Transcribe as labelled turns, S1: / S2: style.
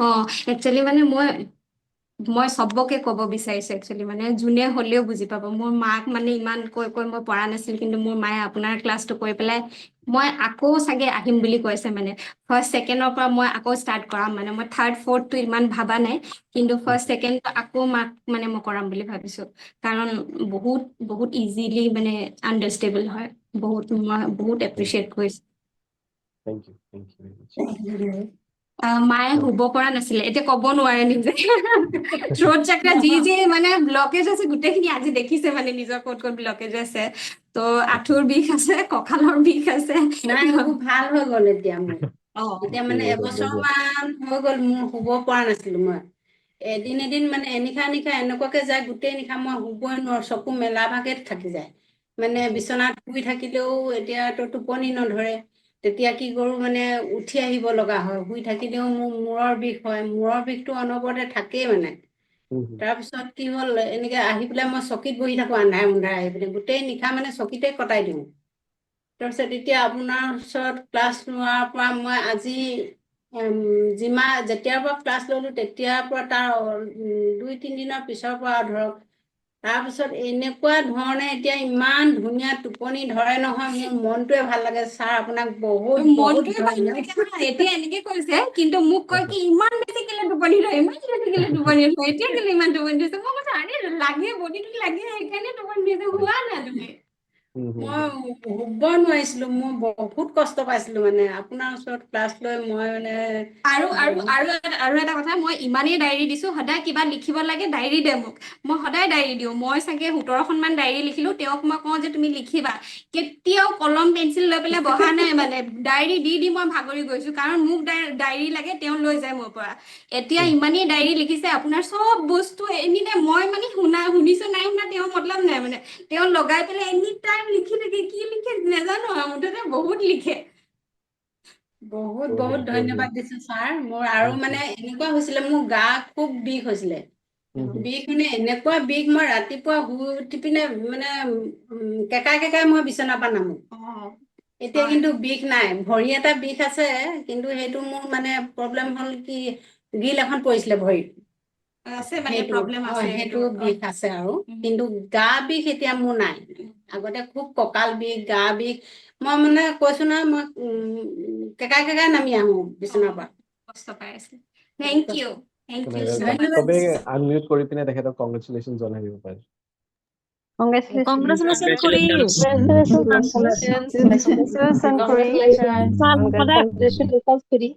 S1: অ, actually মানে মই চবকে ক'ব বিচাৰিছো, একচুৱেলি মানে যোনে হ'লেও বুজি পাব। মোৰ মাক মানে ইমান কৈ কৈ মই পৰা নাছিল, কিন্তু মোৰ মায়ে আপোনাৰ ক্লাছটো কৰি পেলাই মই আকৌ চাগে আহিম বুলি কৈছে। মানে ফাৰ্ষ্ট ছেকেণ্ডৰ পৰা মই আকৌ ষ্টাৰ্ট কৰাম। মানে মই থাৰ্ড ফ'ৰ্থটো ইমান ভাবা নাই, কিন্তু ফাৰ্ষ্ট ছেকেণ্ডটো আকৌ মাক মানে মই কৰাম বুলি ভাবিছো, কাৰণ বহুত বহুত ইজিলি মানে আণ্ডাৰষ্টেবল হয়। বহুত মই বহুত এপ্ৰিচিয়েট কৰিছো।
S2: Thank you, thank you very much.
S1: মায়ে শুব পৰা নাছিলে, এতিয়া ক'ব নোৱাৰে নিজে। থ্ৰ'ট চাক্ৰা যি যি মানে ব্লকেজ আছে, গোটেইখিনি আজি দেখিছে, মানে নিজৰ ক'ত ক'ত ব্লকেজ আছে। ত' আঁঠুৰ বিষ আছে, কঁকালৰ বিষ আছে।
S3: নাই, এইবোৰ ভাল হৈ গ'ল এতিয়া মোৰ। এতিয়া মানে
S2: বঢ়িয়া।
S3: এবছৰ মান হৈ গ'ল, মোৰ শুব পৰা নাছিলো। মই এদিন এদিন মানে এনিশা নিশা এনেকুৱাকে যায়, গোটেই নিশা মই শুবই নোৱাৰো, চকু মেলা ভাগে থাকি যায়। মানে বিচনাত শুই থাকিলেও এতিয়াতো টোপনি নধৰে। তেতিয়া কি কৰোঁ, মানে উঠি আহিব লগা হয়। শুই থাকিলেও মোৰ মূৰৰ বিষ হয়, মূৰৰ বিষটো অনবৰতে থাকেই মানে।
S2: হুম, হুম।
S3: তাৰপিছত কি হ'ল, এনেকে আহি পেলাই মই চকীত বহি থাকোঁ, আন্ধাৰে মুন্ধাৰে আহি পেলাই গোটেই নিশা মানে চকীতে কটাই দিওঁ। তাৰপিছত এতিয়া আপোনাৰ ওচৰত ক্লাছ লোৱাৰ পৰা মই আজি যেতিয়াৰ পৰা ক্লাছ ল'লোঁ, তেতিয়াৰ পৰা তাৰ 2-3 দিনৰ পিছৰ পৰা ধৰক, তাৰপিছত এনেকুৱা ধৰণে এতিয়া ইমান ধুনীয়া টোপনি ধৰে নহয়, মোৰ মনটোৱে ভাল লাগে। ছাৰ, আপোনাক বহুত বহুত
S1: মনটোৱে ভাল
S3: ধন্যবাদ।
S1: লাগে হা, এতিয়া এনেকে কৈছে, কিন্তু মোক কয় কি, ইমান বেছি কেলে টোপনি ধৰে, ইমান বেছি কেলে টোপনি ধৰে, এতিয়া কেলে ইমান টোপনি ধৰিছে? মই কৈছো, আৰে লাগে, বডিটো লাগে, সেইকাৰণে টোপনি ধৰিছে, শুৱা না তুমি।
S2: হুম, হুম,
S3: মই
S2: হুম।
S3: শুব নোৱাৰিছিলো, মই বহুত কষ্ট পাইছিলো। মানে আপোনাৰ ওচৰত ক্লাছ লৈ মই মানে
S1: আৰু আৰু
S3: বহুত
S1: আৰু এটা কথা, মই ইমানেই ডায়েৰী দিছো, সদায় কিবা লিখিব লাগে, ডায়েৰী দে মোক। মই সদায় ডায়েৰী দিওঁ। মই চাগে 17খনমান ডায়েৰী লিখিলো। তেওঁক মই কওঁ যে তুমি লিখিবা, কেতিয়াও কলম পেঞ্চিল লৈ পেলাই বহা নাই। মানে ডায়েৰী দি দি মই ভাগৰি গৈছো, কাৰণ মোক ডায়েৰী লাগে, তেওঁ লৈ যায় মোৰ পৰা। এতিয়া ইমানেই ডায়েৰী লিখিছে আপোনাৰ চব বস্তু এনি টাইম। মই মানে শুনিছো নাই শুনা তেওঁ মতলব নাই, মানে তেওঁ লগাই পেলাই এনি টাইম লিখি থাকে। কি লিখে নাজানো আৰু, মুঠতে বহুত লিখে।
S3: বহুত
S2: বঢ়িয়া
S3: বহুত
S2: বঢ়িয়া।
S3: ধন্যবাদ দিছো ছাৰ। মোৰ আৰু
S2: Thank you.
S3: মানে এনেকুৱা হৈছিলে, মোৰ গা খুব বিষ হৈছিলে।
S2: হুম, হুম।
S3: বিষ মানে এনেকুৱা বিষ, মই ৰাতিপুৱা শুই উঠি পিনে মানে কেঁকাই কেঁকাই মই বিচনাৰ পৰা নামো। এতিয়া কিন্তু বিষ নাই। ভৰি এটা বিষ আছে, কিন্তু সেইটো মোৰ মানে প্ৰব্লেম হ'ল কি, গিল এখন পৰিছিলে ভৰিত।
S1: আছে মানে
S3: সেইটো
S1: প্ৰব্লেম আছে।
S3: সেইটো
S1: সেইটো
S3: বিষ আছে আৰু, কিন্তু গা বিষ এতিয়া মোৰ নাই। আগতে খুব কঁকাল বিষ, গা বিষ, মই মানে কৈছো নহয়, মই কেঁকাই কেঁকাই নামি আহো বিচনাৰ পৰা।
S1: কষ্ট পাই আছে। Thank you, thank you.
S3: ধন্যবাদ।
S2: চবেই আনমিউট কৰি পিনে তেখেতক কংগ্ৰেচুলেশ্যন জনাই দিব পাৰে।
S4: Congratulations.
S5: Congratulations, খুৰী।
S4: Congratulations. Congratulations, খুৰী।
S5: সদায়
S4: Congratulations, খুৰী।